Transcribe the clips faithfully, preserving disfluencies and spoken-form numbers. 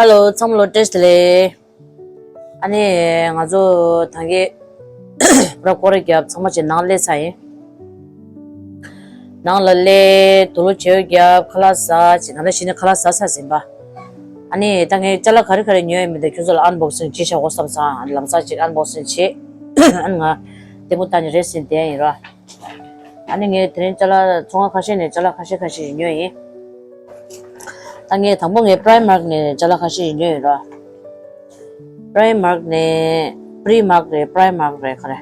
ཧེ་ལོ། ཚང་མ་ལོ་བཀྲ་ཤིས་བདེ་ལེགས། ཨ་ནི་ང་ཚོ་ད་གིན་ར་སྐོར་ར་བརྒྱབ། ཚང་མ་ཅིག་ནང་སླེབས་ཚར་ཡིན། ནང་ལ་སླེབས། དུག་ལོག་བྱེ་བ་བརྒྱབ། ཁ་ལག་ཟ་ཅིག། ད་ལྟ་གཞི་ནས་ཁ་ལག་ཟ་ཚར་ཟིན་པ། ཨ་ནི་ད་ངས་ཅ་ལག་ག་རེ་ག་རེ་ཉོས་ཡོད་མེད་དེ་ཁྱོད་ཚོ་ལ་ཨན་བོག་སིང་བྱེད་བཞག་གོ་བསམ་སོང་། ཨ་ནི་ལམ་སང་ཅིག་ཨན་བོག་སིང་བྱེད། ཨ་ནི་ང་ལྟད་མོ་ལྟ་ནས་རེ་ཟིན་བསྡད་ཡིན་ར། ཨ་ནི་ངས་དེ་རིང་ཅ་ལག་ཚོང་ཁང་ཁ་ཤས་ནས་ཅ་ལག་ཁ་ཤས་ཁ་ཤས་ཤིག་ཉོས་ཡིན། ད་ངས་དང་པོ་ངས་Primark་ནས་ཅ་ལག་ཁ་ཤས་ཤིག་ཉོས་ཡོད་ར། Primark་ནས། Primark་རེད། Primark་རེད། ག་རེ།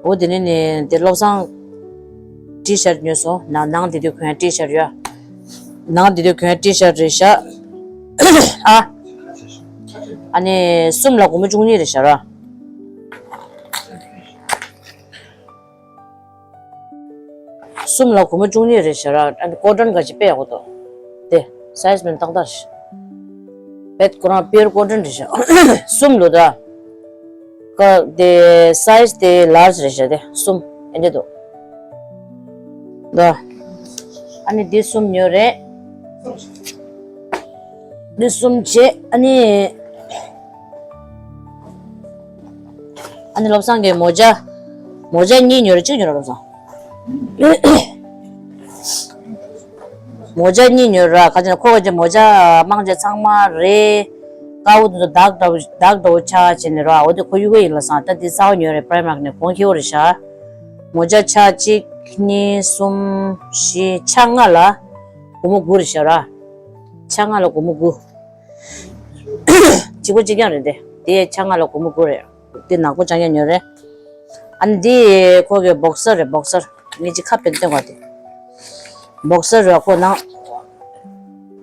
འོ་དེ་ནས་ནས་དེ་བློ་བཟང་T-shirt་ཉོས་སོང་། ནང་ནང་དེ་དུས་གོན་ཡ་T-shirt་ཡོད། ནང་དེ་དུས་གོན་ཡ་T-shirt་རེད་ཤག། ཨ། ཨ་ནི་གསུམ་ལ་སྒོར་མོ་བཅུ་གཉིས་རེད་ཤག་ར། གསུམ་ལ་སྒོར་མོ་བཅུ་གཉིས་རེད་ཤག་ར། ཨ་ནི་ཀོ་ཊོན་ག་ཅིག་དཔེ་ཡག་པོ་འདུག། དེ་སའི་ཛི་མིན་ཏག་ཏག་ཞིག། བེད་ཁོ་རང་པིའོར་ཀོ་ཊོན་རེད་ཤག། གསུམ་ལོ་ད། ཀ་དེ་སའི་ཛི་དེ་ལར་ཇི་རེད་ཤག། དེ་གསུམ་ཨེ་འདྲ་འདུག་ད། ཨ་ནི་འདི་གསུམ་ཉོས་རེད། འདི་གསུམ་བྱས། ཨ་ནི། ཨ་ནི་བློ་བཟང་གིས་མོ་ཇ། མོ་ཇ་གཉིས་ཉོས་རེད། གཅིག་ཉོས་རེད་བློ་བཟང་། མོ་ཇ་གཉིས་ཉོས་ར། ག་ཅི་ན་ཁོ་ག་ཅི་མོ་ཇ་མང་ཆེ་ཚང་མ་རེད། དཀར་པོ་དེ་ཚོ་དག་འདྲ་བོ་དག་འདྲ་བོ་ཆགས་བྱས་ནས་ར། འོ་དེ་ཁོ་གཡུག་གི་ཡིན་ལབ་སོང་། ད་འདི་གསར་པ་ཉོས་རེད། Primark་ནས་གོང་ཁེ་པོ་རེད་ཤག། མོ་ཇ་ཆ་གཅིག་གཉིས་གསུམ་བཞི། ཆ་ལྔ་ལ་སྒོར་མོ་དགུ་རེད་ཤག་ར། ཆ་ལྔ་ལ་སྒོར་མོ་དགུ། གཅིག་པོ་གཅིག་རྐྱང་རེད་དེ། དེ་ཆ་ལྔ་ལ་སྒོར་མོ་དགུ་རེད། དེ་ནག་པོ་རྐྱང་རྐྱང་ཉོས་རེད། ཨ་ནི་འདི་ཁོ་གི་བོག་སར་རེད། བོག་སར། ངས་ཅིག་ཁ་ཕན་སྟོན་ག་དེ། བོག་སར་ར། ཁོ་ནང་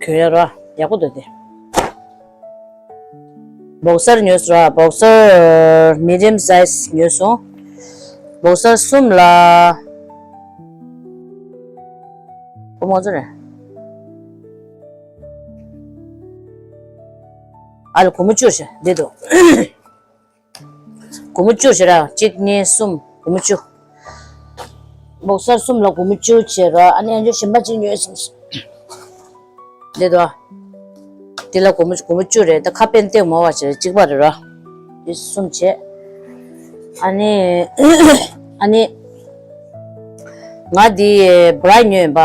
གྱོན་ཡ་ར་ཡག་པོ་འདུག་དེ། བོག་སར་ཉོས་སོང་ར། བོག་སར་མི་ཌི་ཡམ་སའི་ཛི་ཉོས་སོང་། བོག་སར་གསུམ་ལ་སྒོར་མོ་ཙམ་རེད། ཨ་ལ་སྒོར་མོ་བཅུ་ཞེ་འདི་འདུག། སྒོར་མོ་བཅུ་ཞེ་ར། གཅིག་གཉིས་གསུམ། སྒོར་མོ་བཅུ། བོག་སར་གསུམ་ལ་སྒོར་མོ་བཅུ་བྱས་ར། ཨ་ནི་ཨ་ཇོ་གཞན་པ་གཅིག་ཉོས་སོང་། འདི་དོ། འདི་ལ་སྒོར་མོ་སྒོར་མོ་བཅུ་རེད། ད་ཁ་པན་ཏེ་མོ་བ་བྱས་གཅིག་པ་རེད་ར། འདི་གསུམ་བྱས། ཨ་ནི། ཨ་ནི། ང་འདི་བྷ་ར་ཉོས་ཡིན་པ།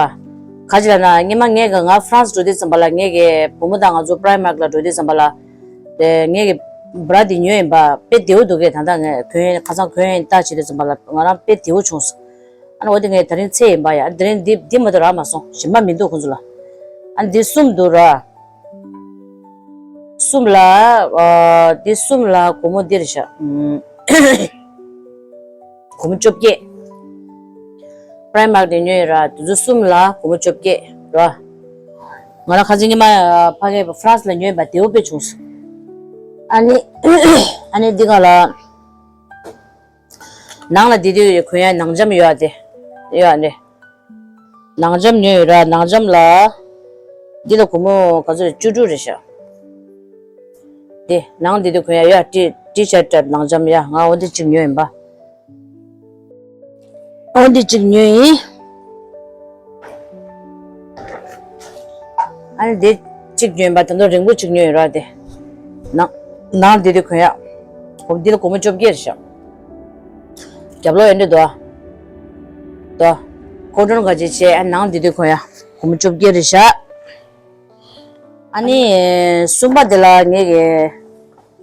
ག་ཅི་ལབ་ན་སྔོན་མ་ངས་གི་ང་ཧྥ་རན་སི་འགྲོ་དུས་ཙམ་པ་ལ་ངས་གི་བུ་མོ་དང་ང་ཚོ་Primark་ལ་འགྲོ་དུས་ཙམ་པ་ལ། དེ་ངས་ཀྱི་བྷ་ར་དེ་ཉོས་ཡིན་པ། དཔེ་བདེ་པོ་འདུག་གས། ད་ལྟ་ངས་གོན་ཁ་སང་གོན་ཡིན་ལྟ་བྱེད་དུས་ཙམ་པ་ལ་ང་རང་དཔེ་བདེ་པོ་བྱུང་སོང་། ཨ་ནི་འོ་དེ་ངས་དེ་རིང་འཚོལ་ཡིན་པ་ཡ། དེ་རིང་འདི་འདི་མ་གཏོགས་རག་མ་སོང་། གཞན་པ་མི་འདུག་ཁོང་ཚོ་ལ། ཨ་ནི་འདི་གསུམ་འདུག་ར། གསུམ་ལ། ཨ། འདི་གསུམ་ལ་སྒོར་མོ་འདི་རེད་ཤག། ཨུམ། སྒོར་མོ་བཅོ་བརྒྱད། Primark་དེ་ཉོས་ཡོད་ར། དེ་ཚོ་གསུམ་ལ་སྒོར་མོ་བཅོ་བརྒྱད་ར། ང་རང་ཁ་སང་ཉི་མ་ཕ་གིར་ཧྥ་རན་སི་ལ་ཉོས་པ་བདེ་པོ་དཔེ་བྱུང་སོང་། ཨ་ནི། ཨ་ནི་འདི་ག་ལ། ནང་ལ་འདི་དུས་གོན་ཡ་ནང་འཇམ་ཡོད་ཨ་དེ། ཡོད་ཨ་ནི། ནང་འཇམ་ཉོས་ཡོད་ར། ནང་འཇམ་ལ། འདི་ལ་སྒོར་མོ་ག་ཚོད་རེད། བཅུ་དྲུག་རེད་ཤག། དེ་ནང་འདི་དུས་གོན་ཡ་ཡོད་ཨ། ཊི་ཊི་ཤར་ཊི་ནང་འཇམ་ཡ། ང་འོ་འདི་གཅིག་ཉོས་ཡིན་པ། ཨོ་འདི་གཅིག་ཉོས་ཡིན། ཨ་ནི་འདི་གཅིག་ཉོས་ཡིན་པ། ད་དུང་རིང་པོ་གཅིག་ཉོས་ཡིན་ར། དེ་ནང་ནང་འདི་དུས་གོན་ཡ། འོ་འདི་ལ་སྒོར་མོ་བཅོ་བརྒྱད་རེད་ཤག། རྒྱབ་ལོགས་ཡོད་འདྲ་འདུག་ཨ། འདུག་ཨ། ཀོ་ཊོན་ག་ཅིག་བྱས། ཨ་ནང་འདི་དུས་གོན་ཡ། སྒོར་མོ་བཅོ་བརྒྱད་རེད་ཤག། ཨ་ནི་གསུམ་པ་དེ་ལ་ངས་ཀྱི་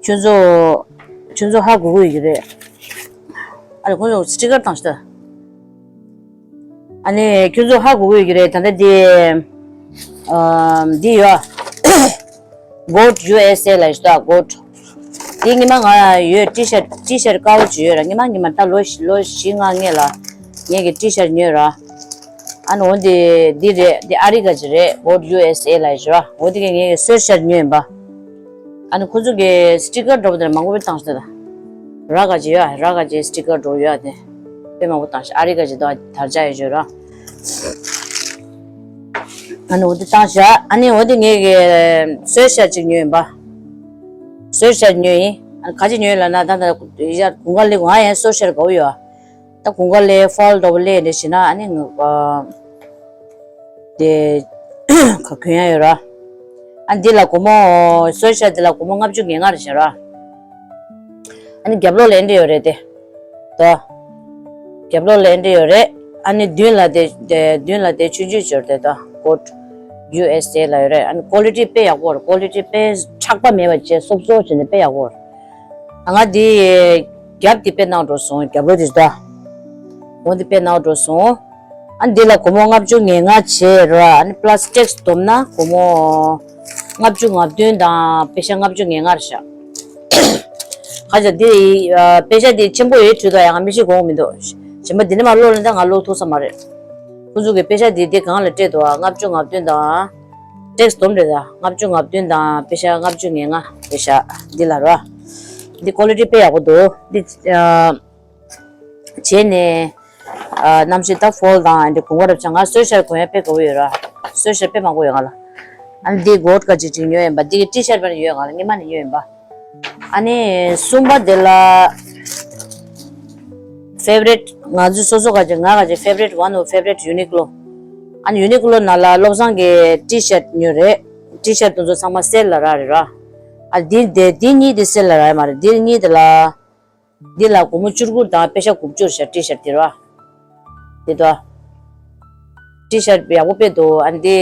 ཁྱོད་ཚོ་ཁྱོད་ཚོ་ཧ་གོ་གི་ཡོད་ཀྱི་རེད། ཨ་ལས་ཁོང་ཚོ་སི་ཊི་ཀར་བཏང་ཤག་ད། ཨ་ནི་ཁྱོད་ཚོ་ཧ་གོ་གི་ཡོད་ཀྱི་རེད། ད་ལྟ་འདི་ཨ་འདི་ཡོད། གོཌ་ཡུ་ཨེས་ཨེ་ལབ་ཤག་ད། གོཌ། འདི་སྔོན་མ་ང་ཡོད། ཊི་ཤར་ཊི་ཤར་དཀར་པོ་ཅིག་ཡོད་ར། སྔོན་མ་སྔོན་མ་ད་ལོ་བཞི་ལོ་བཞི་ལྔ་སྔོན་ལ་ངས་ཀྱི་ཊི་ཤར་ཉོས་ར། ཨ་ནི་འོ་འདི་འདི་རེད། འདི་ཨ་རི་ག་ཅིག་རེད། གོཌ་ཡུ་ཨེས་ཨེ་ལབ་ཤག་ར། འོ་འདི་གི་ངས་ཀྱི་སུའེ་ཤར་ཊི་ཉོས་ཡིན་པ། ཨ་ནི་ཁོ་ཚོ་གི་སི་ཊི་ཀར་འདྲ་པོ་དེ་མང་པོ་བཏང་ཤག་ད། ར་ག་ཅིག་ཡོད། ར་ག་ཅིག་སི་ཊི་ཀར་འདྲ་པོ་ཡོད་དེ། དཔེ་མང་པོ་བཏང་ཤག། ཨ་རི་ག་ཅིག་ད་དར་ཆ་ཡོད་ཤག་ར། ཨ་ནི་འོ་དེ་བཏང་ཤག། ཨ་ནི་འོ་དེ་ངས་ཀྱི་སུའེ་ཤར་ཊི་ཅིག་ཉོས་ཡིན་པ། སུའེ་ཤར་ཊི་ཉོས་ཡིན། ཨ་ནི་ག་ཅིག་ཉོས་ལབ་ན་ད་ད་ཡར་དགུན་ཁ་སླེབས། ང་ཡང་སུའེ་ཤར་ཊི་དགའ་པོ་ཡོད། ད་དགུན་ཁ་སླེབས། ཕོལ་འདྲ་པོ་སླེབས་ནས་བྱས་ན་ཨ་ནི་ང་ཨ་དེ་ག་གོན་ཡ་ཡོད་ར། ཨ་འདི་ལ་སྒོར་མོ་སོ་ཤ་འདི་ལ་སྒོར་མོ་ལྔ་བཅུ་ང་ལྔ་རེད་ཤག་ར། ཨ་ནི་རྒྱབ་ལོགས་ལ་འདི་ཡོད་རེད་དེ། དོ། རྒྱབ་ལོགས་ལ་འདི་ཡོད་རེད། ཨ་ནི་མདུན་ལ་དེ་དེ་མདུན་ལ་དེ་ཆུང་ཆུང་ཅིག་ཡོད་རེད་དེ་དོ། Code ཡུ་ཨེས་ཨེ་ལ་ཡོད་རེད། ཨ་ནི་ཀོ་ལི་ཊི་དཔེ་ཡག་པོ་རེད། ཀོ་ལི་ཊི་དཔེ་ཆག་པ་མེད་པ་བྱས་སོབ་སོབ་བྱས་ནས་དཔེ་ཡག་པོ་རེད། ང་འདི་རྒྱབ་འདི་དཔེ་གནང་འགྲོ་སོང་། རྒྱབ་ལོགས་འདི་ཟླ། འོ་འདི་དཔེ་གནང་འགྲོ་སོང་། ཨ་འདི་ལ་སྒོར་མོ་ལྔ་བཅུ་ང་ལྔ་བྱས་ར། ཨ་ནི་པ་ལ་སི་ཊེག་སི་བསྡོམས་ན་སྒོར་མོ་ལྔ་བཅུ་ང་བདུན་དང་པེ་ཤ་ལྔ་བཅུ་ང་ལྔ་རེད་ཤག་ཁ་ཅིག་འདི་ཨ་པེ་ཤ་འདི་ཆེན་པོ་ཡོད་དུས་ད་ཡང་ང་མི་ཤེས་དགོངས་མི་འདུག་གཞན་པ་འདི་ནས་མར་ཀློག་ལེན་ད་ང་ཀློག་ཐུབ་ས་མ་རེད། ཁོང་ཚོ་གི་པེ་ཤ་འདི་འདི་སྒང་ལ་སྤྲད་འདུག་ཨ་ལྔ་བཅུ་ང་བདུན་དང་། ཊེག་སི་བསྡོམས་རེད་ད། ལྔ་བཅུ་ང་བདུན་དང་པེ་ཤ་ལྔ་བཅུ་ང་ལྔ་རེད་ཤག་འདི་ལ་ར། འདི་ཀོ་ལི་ཊི་དཔེ་ཡག་པོ་འདུག་འདི་ཨ་བྱས་ནས་ཨ་གནམ་གཤིས་ད་ཕོལ་དང་འདི་གོན་ཁ་རབ་ཆ་ང་སོ་ཤ་གོན་ཡ་དཔེ་དགའ་པོ་ཡོད་ར། སོ་ཤ་དཔེ་མང་པོ་ཡོད་ང་ལ། ཨ་ནི་འདི་གོཊ་ཁ་ཅིག་ཅིག་ཉོས་ཡིན་པ། འདི་གི་ཊི་ཤར་དཔེ་ཡོད་ང་ལ། སྔོན་མ་ནས་ཉོས་ཡིན་པ། ཨ་ནི་གསུམ་པ་དེ་ལ་ཕེ་ཝ་རི་ཊི་ང་ཚོ་སོ་སོ་ག་ཅིག་ང་ག་ཅིག་ཕེ་ཝ་རི་ཊི་ཝན་ཨོཕ་ཕེ་ཝ་རི་ཊི་ཡུ་ནི་ཀློ། ཨ་ནི་ཡུ་ནི་ཀློ་ནང་ལ་བློ་བཟང་གི་ཊི་ཤར་ཊི་ཉོས་རེད། ཊི་ཤར་ཊི་དེ་ཚོ་ཚང་མ་སེལ་ལ་རག་རེད་ར། ཨ་འདི་དེ་འདི་གཉིས་དེ་སེལ་ལ་རག་ཡ་མ་རེད། འདི་གཉིས་དེ་ལ། འདི་ལ་སྒོར་མོ་བཅུ་དགུ་དང་པེ་ཤ་དགུ་བཅུ་རེད་ཤག་ཊི་ཤར་ཊི་དེ་ར། དེ་དོ། ཊི་ཤར་ཊི་ཡག་པོ་དཔེ་འདུག་ཨ་འདི་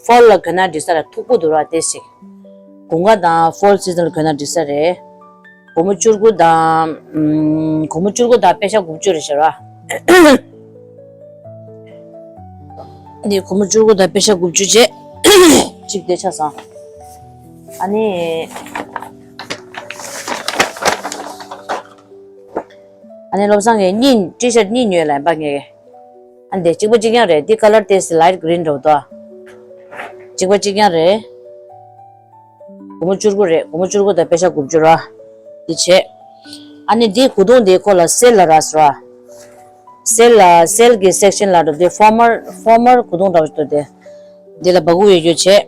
ཕོལ་ལ་གོན་ན་འགྲིག་ས་རེད། མཐུག་པོ་འདུག་ར་དེ་ཞིག་གོན་ཁ་དང་ཕོལ་སི་ཛན་ལ་གོན་ན་འགྲིག་ས་རེད། སྒོར་མོ་བཅུ་དགུ་དང་། ཨམ། སྒོར་མོ་བཅུ་དགུ་དང་པེ་ཤ་དགུ་བཅུ་རེད་ཤག་ར། འདི་སྒོར་མོ་བཅུ་དགུ་དང་པེ་ཤ་དགུ་བཅུ་བྱས། གཅིག་དེ་ཆ་ཚང་། ཨ་ནི། ཨ་ནི་བློ་བཟང་གིས་གཉིས་ཊི་ཤར་ཊི་གཉིས་ཉོས་ལ་ཡིན་པ་ངས། ཨ་ནི་དེ་གཅིག་པ་གཅིག་རྐྱང་རེད། འདི་ཀ་ལར་དེ་ལའིཊ་གྷི་རིན་འདྲ་བོ་འདུག་གཅིག་པ་གཅིག་རྐྱང་རེད། སྒོར་མོ་བཅུ་དགུ་རེད། སྒོར་མོ་བཅུ་དགུ་དང་པེ་ཤ་དགུ་བཅུ་ར། འདི་བྱས། ཨ་ནི་འདི་གོས་ཐུང་འདི་ཁོ་ལ་སེལ་ལ་རག་སོང་ར། སེལ་ལ་སེལ་གྱི་སེག་ཤན་ལ་འགྲོ། འདི་ཕོར་མལ་ཕོར་མལ་གོས་ཐུང་འདྲ་བོ་ཞིག་འདུག་སྟེ། འདི་ལ་སྦ་ཁུག་ཡོད་རྒྱུ་བྱས།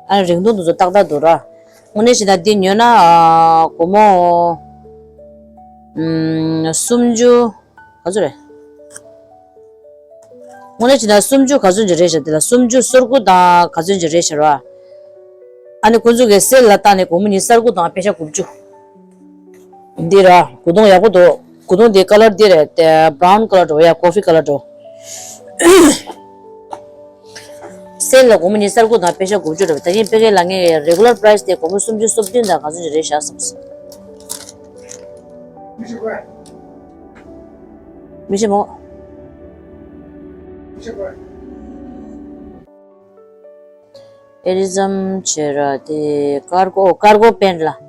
ཨ་ནི་རིང་ཐུང་དེ་ཚོ་ཏག་ཏག་འདུག་ར། དངོས་གནས་བྱས་ན་འདི་ཉོས་ན་ཨ་སྒོར་མོ་ཨམ་སུམ་ཅུ་ག་ཚོད་རེད། དངོས་གནས་བྱས་ན་སུམ་ཅུ་ག་ཚོད་ཅིག་རེད་ཤག་འདི་ལ་སུམ་ཅུ་སོ་དགུ་དང་ག་ཚོད་ཅིག་རེད་ཤག་ར། ཨ་ནི་ཁོང་ཚོ་གིས་སེལ་ལ་བཏང་ནས་སྒོར་མོ་ཉི་ཤུ་རྩ་དགུ་དང་པེ་ཤ་དགུ་བཅུ། འདི་ར། གོས་ཐུང་ཡག་པོ་འདུག་གོས་ཐུང་འདི་ཀ་ལར་འདི་རེད་དེ། བྷ་རའུན་ཀ་ལར་འདྲ་བོ་ཡ། ཀོ་ཕི་ཀ་ལར་འདྲ་བོ། སེལ་ལ་སྒོར་མོ་ཉི་ཤུ་རྩ་དགུ་དང་པེ་ཤ་དགུ་བཅུ་འདྲ་བོ། ད་གིན་ཕ་གི་ལ་ངའི་རེ་གུ་ལར་པ་རའི་སི་དེ་སྒོར་མོ་སུམ་ཅུ་སོ་བདུན་དང་ག་ཚོད་ཅིག་རེད་ཤག་བསམ་སོང་། མི་ཤེས་མོ། ཨེ་རི་ཙམ་བྱས་ར་དེ་ཀར་གོ་ཀར་གོ་པེན་ལ།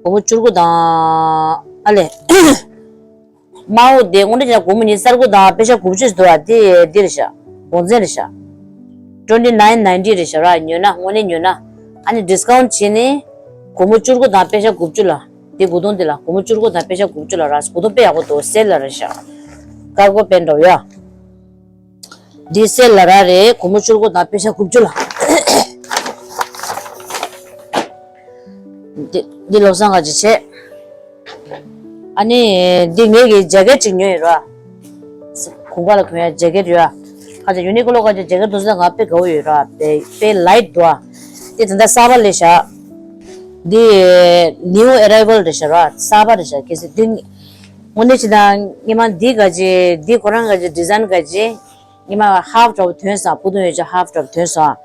སྒོར་མོ་བཅུ་དགུ་དང་ཨ་ལས། དམར་པོ་དེ་དངོས་གནས་བྱས་ན་སྒོར་མོ་ཉི་ཤུ་རྩ་དགུ་དང་པེ་ཤ་དགུ་བཅུ་ཞིག་འདུག་ཨ། དེ་འདི་རེད་ཤག་གོང་ཚད་རེད་ཤག twenty nine ninety རེད་ཤག་ར། ཉོས་ན་དངོས་གནས་ཉོས་ན། ཨ་ནི་ཌིས་ཀའུན་ཊི་བྱས་ནས་སྒོར་མོ་བཅུ་དགུ་དང་པེ་ཤ་དགུ་བཅུ་ལ། དེ་གོས་ཐུང་དེ་ལ་སྒོར་མོ་བཅུ་དགུ་དང་པེ་ཤ་དགུ་བཅུ་ལ་ར། གོས་ཐུང་དཔེ་ཡག་པོ་འདུག་སེལ་ལ་རེད་ཤག་ཀར་གོ་པེན་འདྲ་བོ་ཡ། འདི་སེལ་ལ་རག་རེད། སྒོར་མོ་བཅུ་དགུ་དང་པེ་ཤ་དགུ་བཅུ་ལ། འདི་འདི་བློ་བཟང་ག་ཅིག་བྱས། ཨ་ནི་འདི་ངེད་ཀྱི་ཇེ་ཀེཊ་ཅིག་ཉོས་ཡོད་ར། གོང་ཁ་ལ་གོན་ཡ་ཇེ་ཀེཊ་ཡོད་ཨ། ཁ་ཅིག་ཡུ་ནི་ཀོ་ལོ་ག་ཅིག་ཇེ་ཀེཊ་དེ་ཚོ་ང་དཔེ་དགའ་པོ་ཡོད་ར། དཔེ་དཔེ་ལའིཊ་འདུག་ཨ། འདི་ད་ལྟ་གསར་པ་སླེབས་ཤག་འདི་ནིའུ་ཨེ་རའི་ཝལ་རེད་ཤག་ར། གསར་པ་རེད་ཤག་གལ་སྲིད་འདི་དངོས་གནས་བྱས་ན་སྔོན་མ་འདི་ག་ཅིག་འདི་ཁོ་རང་ག་ཅིག་ཌི་ཛའིན་ག་ཅིག་སྔོན་མ་ཧབ་འདྲ་བོ་ཐོན་སོང་། སྤུ་ཏོང་ཡོད་ཅོག་ཧབ་འདྲ་བོ་ཐོན་སོང་།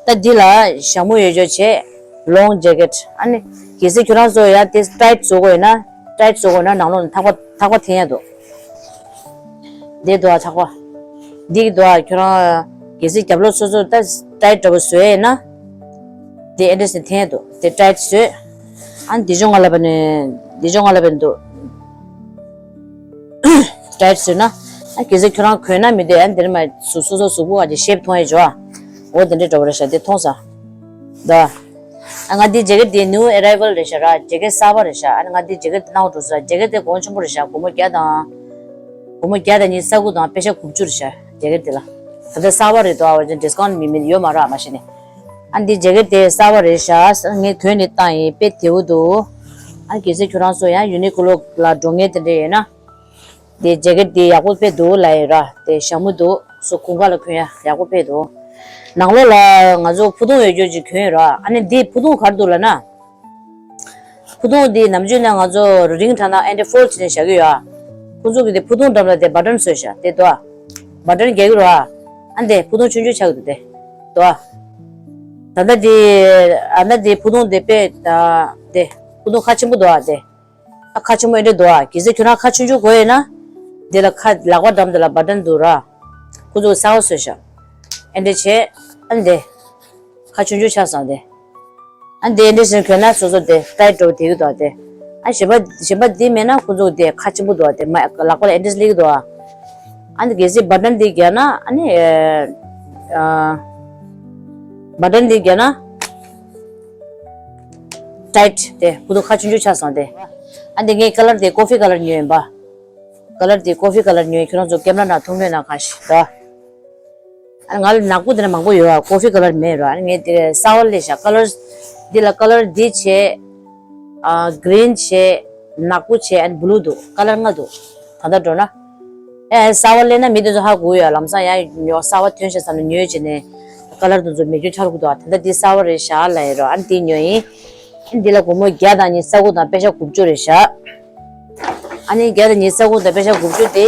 ད་འདི་ལ་ཞྭ་མོ་ཡོད་ཅོག་བྱས། ལོང་ཇེ་ཀེཊ། ཨ་ནི་གལ་སྲིད་ཁྱོད་རང་ཚོ་ཡང་དེ་ཊའིཊ་བཟོ་དགོས་ཡོད་ན། ཊའིཊ་བཟོ་དགོས་ཡོད་ན་ནང་ལོགས་ནས་ཐག་པ་ཐག་པ་འཐེན་ཡ་འདུག་འདི་འདུག་ཨ་ཐག་པ། འདི་གི་འདུག་ཨ། ཁྱོད་རང་གལ་སྲིད་རྒྱབ་ལོགས་སོ་སོ་ད་ཊའིཊ་འདྲ་བོ་བཟོ་ཡ་ཡིན་ན། དེ་ཨེ་འདྲས་ནས་འཐེན་ཡ་འདུག་དེ་ཊའིཊ་བཟོས། ཨ་ནི་འདི་ཅོག་ང་ལ་བ་ནས་འདི་ཅོག་ང་ལ་བ་ནས་འདུག་ཊའིཊ་བཟོས་ན། ཨ་གལ་སྲིད་ཁྱོད་རང་གོན་ན་མི་འདོད། ཨ་འདིར་མ་སོ་སོ་གཟུགས་པོ་ཨ་ཅེ་ཤེབ་མཐོང་ཡས་ཇོ་ཨ། འོ་དེ་འདྲའི་འདྲ་བོ་རེད་ཤག་དེ་མཐོང་ས། ད། ཨ་ང་འདི་ཇེ་ཀེཊ་དེ་ནིའུ་ཨེ་རའི་ཝལ་རེད་ཤག་ར། ཇེ་ཀེཊ་གསར་པ་རེད་ཤག་ཨ་ནི་ང་འདི་ཇེ་ཀེཊ་དེ་ནང་འགྲོ་ས། ཇེ་ཀེཊ་དེ་གོང་ཆེན་པོ་རེད་ཤག་སྒོར་མོ་བརྒྱ་དང་། སྒོར་མོ་བརྒྱ་དང་ཉི་ཤུ་རྩ་དགུ་དང་པེ་ཤ་དགུ་བཅུ་རེད་ཤག་ཇེ་ཀེཊ་དེ་ལ། ད་ལྟ་གསར་པ་རེད་དོ། ཨ་ཝ་ཅན་ཌིས་ཀའུན་ཊི་མི་མི་ཡོད་མ་རེད་ཨ་མ་གཞི་ནས། ཨ་འདི་ཇེ་ཀེཊ་དེ་གསར་པ་རེད་ཤག་ངས་གོན་ནས་བཏང་ཡིན། དཔེ་བདེ་པོ་འདུག་ཨ་གལ་སྲིད་ཁྱོད་རང་ཚོ་ཡང་ཡུ་ནི་ཀོ་ལོ་ལ་འགྲོ་མཁན་དེ་འདྲ་ཡོད་ན། དེ་ཇེ་ཀེཊ་དེ་ཡག་པོ་དཔེ་འདུག་ལབ་ཡོད་ར། དེ་ཞྭ་མོ་འདུག་སོ་གོང་ཁ་ལ་གོན་ཡ་ཡག་པོ་དཔེ་འདུག་ནང་ལོགས་ལ་ང་ཚོ་ཕུ་ཐུང་ཡོད་རྒྱུ་ཅིག་གྱོན་ཡོད་ར། ཨ་ནི་འདི་ཕུ་ཐུང་ག་རེ་འདུག་ལབ་ན། ཕུ་ཐུང་འདི་ནམ་རྒྱུན་ནས་ང་ཚོ་རིང་དྲགས་ན་ཨེ་འདྲ་ཕོལ་བྱས་ནས་བཞག་གི་ཡོད་ཨ། ཁོང་ཚོ་གི་དེ་ཕུ་ཐུང་འགྲམ་ལ་དེ་བ་ཊན་བཟོས་ཤག་དེ་འདུག་ཨ། བ་ཊན་རྒྱག་གི་རེད་ཨ། ཨ་འདི་ཕུ་ཐུང་ཆུང་ཆུང་ཆགས་ཀྱི་འདུག་དེ་འདུག་ཨ། ད་ལྟ་དེ་ཨ་ད་དེ་ཕུ་ཐུང་དེ་དཔེ་ད་དེ་ཕུ་ཐུང་ཁ་ཆེན་པོ་འདུག་ཨ་དེ། ཨ་ཁ་ཆེན་པོ་ཨེ་འདྲ་འདུག་ཨ། གལ་སྲིད་ཁྱོད་རང་ཁ་ཆུང་ཆུང་དགོས་ཡོད་ན། འདི་ལ་ཁ་ལག་པ་འགྲམ་དེ་ལ་བ་ཊན་འདུག་ར། ཁོ་ཚོ་གསར་པ་བཟོས་ཤག་ཨེ་འདྲ་བྱས། ཨ་འདི། ཁ་ཆུང་ཆུང་ཆགས་སོང་དེ། ཨ་འདི་ཨེ་འདྲ་བྱས་གྱོན་ན་སོ་སོ་དེ་ཊའིཊ་འདྲ་པོ་དེ་གི་འདུག་ཨ་དེ། ཨ་གཞན་པ་གཞན་པ་འདི་མེད་ན་ཁོ་ཚོ་དེ་ཁ་ཆེན་པོ་འདུག་ཨ་དེ་མ་ལག་པ་ལ་ཨེ་འདྲ་སླེབས་ཀྱི་འདུག་ཨ། ཨ་འདི་གལ་སྲིད་བ་ཊན་འདི་བརྒྱབ་ན་ཨ་ནི། ཨ་བ་ཊན་འདི་བརྒྱབ་ན། ཊའིཊ་དེ་ཕུ་ཐུང་ཁ་ཆུང་ཆུང་ཆགས་སོང་དེ། ཨ་འདི་ངས་ཁ་ལར་དེ་ཀོ་ཕི་ཁ་ལར་ཉོས་ཡིན་པ། ཁ་ལར་དེ་ཀོ་ཕི་ཁ་ལར་ཉོས། ཁྱོད་རང་ཚོ་ཀེམ་ར་ནང་མཐོང་མེད་ན་གང་ཞིག་ད། ཨ་ང་ལ་ནག་པོ་དེ་འདྲ་མང་པོ་ཡོད་ཨ། ཀོ་ཕི་ཁ་ལར་མེད་ར། ཨ་ངས་དེ་གསར་པ་སླེབས་ཤག་ཁ་ལར་འདི་ལ་ཁ་ལར་འདི་བྱས། ཨ་གི་རིན་བྱས། ནག་པོ་བྱས། ཨ་བྷུ་ལུ་འདུག་ཁ་ལར་ལྔ་འདུག་ད་ལྟ་འགྲོ་ན། ཨེ་གསར་པ་སླེབས་ན་མི་དེ་ཚོ་ཧ་གོ་ཡོད། ལམ་སང་ཡང་ཉོ་གསར་པ་ཐོན་ཤག་བསམ་ནས་ཉོས་བྱས་ནས་ཁ་ལར་དེ་ཚོ་མེད་རྒྱུ་ཆགས་འགྲོ་གི་འདུག་ད་ལྟ་འདི་གསར་པ་རེད་ཤག་ལབ་ཡིན་རོ། ཨ་ནི་འདི་ཉོས་ཡིན། ཨ་ནི་འདི་ལ་སྒོར་མོ་བརྒྱ་དང་ཉི་ཤུ་རྩ་དགུ་དང་པེ་ཤ་དགུ་བཅུ་རེད་ཤག་ཨ་ནི་བརྒྱ་དང་ཉི་ཤུ་རྩ་དགུ་དང་པེ་ཤ་དགུ་བཅུ་དེ་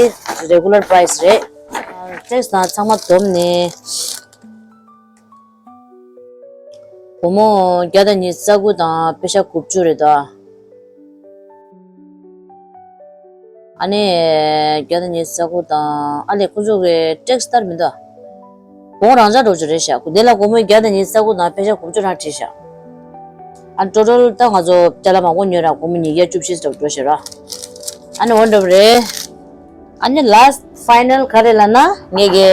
རེ་གུ་ལར་པ་རའི་སི་རེད། ཊེག་སི་དང་ཚང་མ་བསྡོམས་ནས། སྒོར་མོ་བརྒྱ་དང་ཉི་ཤུ་རྩ་དགུ་དང་པེ་ཤ་དགུ་བཅུ་རེད་ད། ཨ་ནི། བརྒྱ་དང་ཉི་ཤུ་རྩ་དགུ་དང་ཨ་ལས་ཁོ་ཚོ་གི་ཊེག་སི་ལྟར་མི་འདུག་གོང་རང་འཇགས་འགྲོ་རྒྱུ་རེད་ཤག་དེ་ལ་སྒོར་མོ་བརྒྱ་དང་ཉི་ཤུ་རྩ་དགུ་དང་པེ་ཤ་དགུ་བཅུ་རང་བྲིས་ཤག་ཨ་ཊོ་ཊལ་ད་ང་ཚོ་ཅ་ལག་མང་པོ་ཉོས་ར། སྒོར་མོ་ཉིས་བརྒྱ་བཅུ་བཞི་ཙམ་འགྲོ་ཤག་ར། ཨ་ནི་འོ་འདྲ་པོ་རེད། ཨ་ནི་ལཱ་སི་ཊི་ཕའི་ནལ་ག་རེ་ལབ་ན་ངས་གི་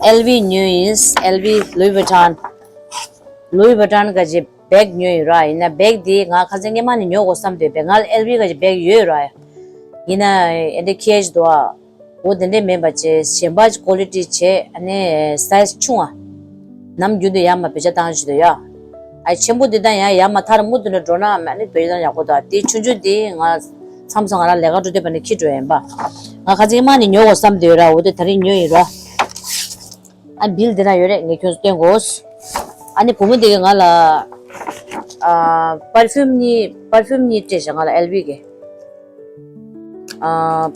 ཨེལ་ཝི་ཉོས་ཡིན། ཨེལ་ཝི་ལུའི་ཝི་ཊོན། ལུའི་ཝི་ཊོན་ག་ཅི་བེག་ཉོས་ཡོད་ར། ཡིན་ན་བེག་འདི་ང་ཁ་སང་སྔོན་མ་ནས་ཉོ་དགོས་བསམ་བསྡད་པས། ང་ལ་ཨེལ་ཝི་ག་ཅི་བེག་ཡོད་ར། ཡིན་ན་ཨེ་འདྲ་ཁྱད་ཞིག་འདུག་ཨ། འོ་དེ་འདྲས་མིན་པ་བྱས་གཞན་པ་ཀོ་ལི་ཊི་བྱས། ཨ་ནི་སའི་ཛི་ཆུང་བ། ནམ་རྒྱུན་དུ་ཡར་མར་བེད་སྤྱོད་བཏང་བཞིན་དུ་ཡ། ཨ་ཆེན་པོ་འདི་དང་ཡང་ཡར་མར་ཐར་མུ་མཐུད་ནས་འགྲོ་ན་ཨ་ནི་བེད་སྤྱོད་བཏང་ཡག་པོ་འདུག་དེ་ཆུང་ཆུང་དེ་ང་མཚམས་མཚམས་ང་རང་ལས་ཀ་འགྲོ་དུས་བ་ནས་འཁྱེར་འགྲོ་ཡིན་པ། ང་ཁ་སང་སྔོན་མ་ནས་ཉོ་དགོས་བསམ་བསྡད་ཡོད་ར། འོ་དེ་དེ་རིང་ཉོས་ཡིན་ར། ཨ་བིལ་འདི་ན་ཡོད་རེད། ངས་ཁྱོད་ཚོ་སྟོན་དགོས། ཨ་ནི་བུ་མོ་འདི་གིས་ང་ལ་ཨ་པར་ཕིའུམ་གཉིས། པར་ཕིའུམ་གཉིས་སྤྲད་ཤག་ང་ལ་ཨེལ་ཝི་གི། ཨ་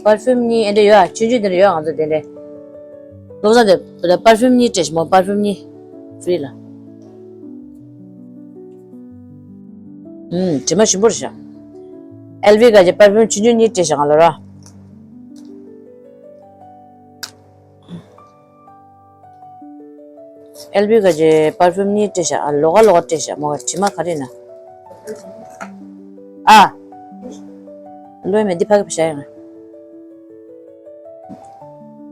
པར་ཕིའུམ་གཉིས་ཨེ་འདྲ་ཡོད་ཨ། ཆུང་ཆུང་དེ་འདྲ་ཡོད་ཨ། ང་ཚོ་དེ་འདྲ། བློ་བཟང་དེ་པར་ཕིའུམ་གཉིས་སྤྲད་ཤག་མོ། པར་ཕིའུམ་གཉིས་ཕི་རི་ལ། ཨུམ་དྲི་མ་ཞིམ་པོ་རེད་ཤག་ཨེལ་ཝི་ག་ཅི་པར་ཕིའུམ་ཆུང་ཆུང་གཉིས་སྤྲད་ཤག་ང་ལ་ར། ཨེལ་ཝི་ག་ཅི་པར་ཕིའུམ་གཉིས་སྤྲད་ཤག་ཨ་ལོགས་ཀ་ལོགས་ཀ་སྤྲད་ཤག་མོ་ག་དྲི་མ་ག་རེ་ན། ཨ། ལོས་མེད་འདི་ཕ་གི་བཞག་ཡོང་།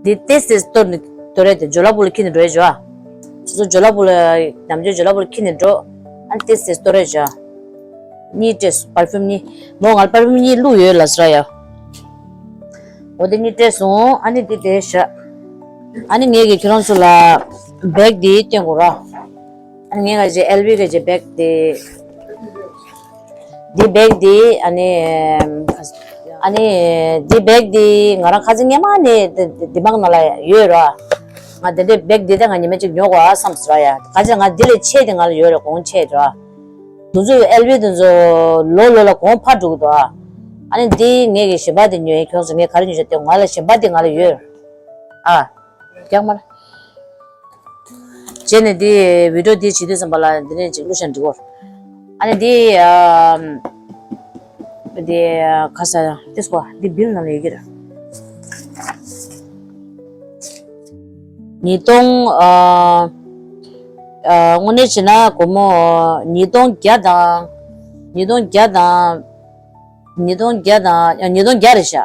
འདི་ཏེས་ཏེས་གཏོར་ནས་གཏོར་རེད་དེ་ཇོ་ལ་པུ་ལ་འཁྱེར་ནས་འགྲོ་ཡས་བྱོས་ཨ། སོ་སོ་ཇོ་ལ་པུ་ལ་ནམ་རྒྱུན་ཇོ་ལ་པུ་ལ་འཁྱེར་ནས་འགྲོ། ཨ་ཏེས་ཏེས་གཏོར་རེད་བྱོས་ཨ། གཉིས་སྤྲད་སོང་པར་ཕིའུམ་གཉིས། མོ་ང་ལ་པར་ཕིའུམ་གཉིས་བླུགས་ཡོད་ལབ་སོང་ར་ཡ། འོ་དེ་གཉིས་སྤྲད་སོང་། ཨ་ནི་འདི་དེ་བཞག་ཨ་ནི་ངས་ཀྱིས་ཁྱོད་རང་ཚོ་ལ་བེག་འདི་སྟོན་དགོས་ར། ཨ་ནི་ངས་ག་ཅི་ཨེལ་ཝི་ག་ཅི་བེག་འདི། འདི་བེག་འདི་ཨ་ནི། ཨ་ནི་འདི་བེག་འདི་ང་རང་ཁ་སང་སྔོན་མ་ནས་འདི་འདི་མག་ནང་ལ་ཡོད་ར། ང་འདི་འདྲའི་བེག་འདི་ད་ང་ཉི་མ་གཅིག་ཉོ་དགོས་ཨ་བསམ་སོང་ར་ཡ། ག་ཅི་ང་འདི་ལས་ཆེ་དེ་ང་ལ་ཡོད་ར། གོང་ཆེ་ར། དེ་ཚོ་ཨེལ་ཝི་དེ་ཚོ་ལོ་ལོ་ལ་གོང་འཕར་འགྲོ་གི་འདུག་ཨ། ཨ་ནི་འདི་ངས་ཀྱིས་གཞན་པ་དེ་ཉོས་ཡིན། ཁྱོད་ཚོ་ངས་ག་རེ་ཉོས་ཤག་དེ་ང་ལ་གཞན་པ་དེ་ང་ལ་ཡོད། ཨ། རྒྱག་མ་ར། རྗེས་ནས་འདི་བི་ཌིའོ་འདི་བྱེད་དུས་ཙམ་པ་ལ་འདི་ནས་ཅིག་བླུགས་ཤག་འགྲིག་གོ། ཨ་ནི་འདི་ཨ། འདི་ག་ས་ཡ་ཏིས་གོ་འདི་བིལ་ནང་ལ་ཡོད་ཀྱི་རེད། ཉིས་སྟོང་ཨ། ཨ་དངོས་གནས་བྱས་ན་སྒོར་མོ་ཉིས་སྟོང་བརྒྱ་དང་། ཉིས་སྟོང་བརྒྱ་དང་། ཉིས་སྟོང་བརྒྱ་དང་ཉིས་སྟོང་བརྒྱ་རེད་ཤག་